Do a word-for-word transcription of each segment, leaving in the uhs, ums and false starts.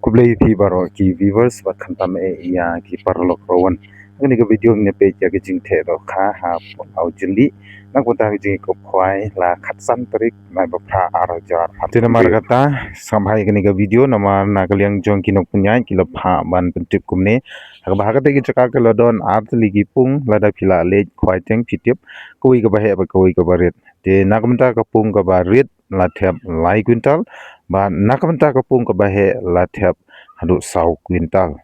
Khublei phi baroh ki viewers bad khamtam eh ïa ki paralok ruh. Ha kane ka video ngin peit ïa ka jingtheh dohkha ha Awjinlih na ka bynta ka jingïakop khwai la khatsan tarik Naiphra ar hajar. Te namar kata sngap ha ïa kane ka video namar na ka liang jong ki nongpynïaid ki la phah ban pyntip kumne. Ha kaba ha kata ka jaka ka la don ar tylli ki pung, lada phi la leit khwai teng phi tip kawei kaba heh bad kawei kaba rit. Te na ka bynta ka pung kaba rit la thep lai kwintal, bad na ka bynta ka pung kaba heh la thep haduh saw kwintal.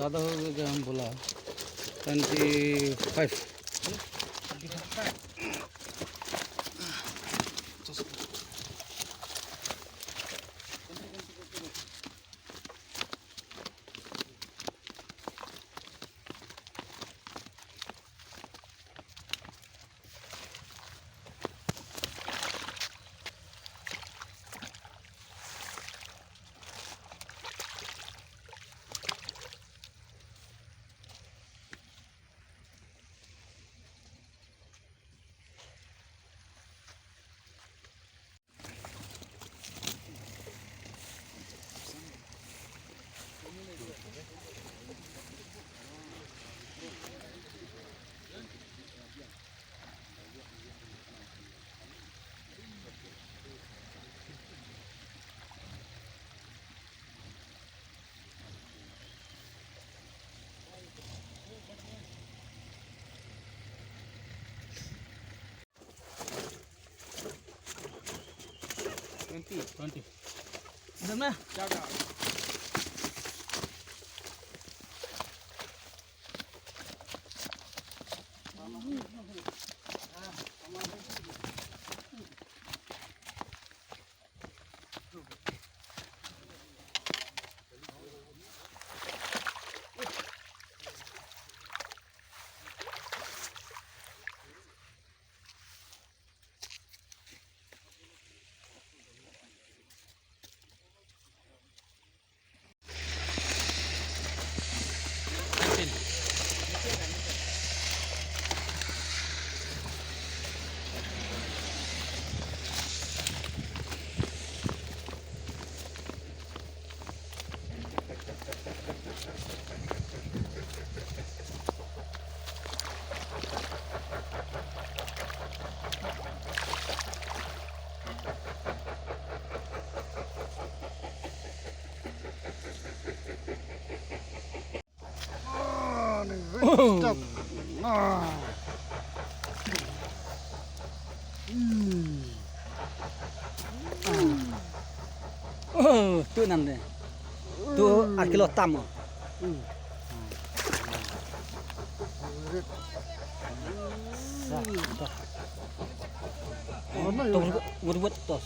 आधा हो गया हम बोला। ट्वेंटी फ़ाइव। ट्वेंटी। इधर ना। Oh, tu nan de. Tu ar kilo tam. Sa, dah. Tos, wut, wut, tos.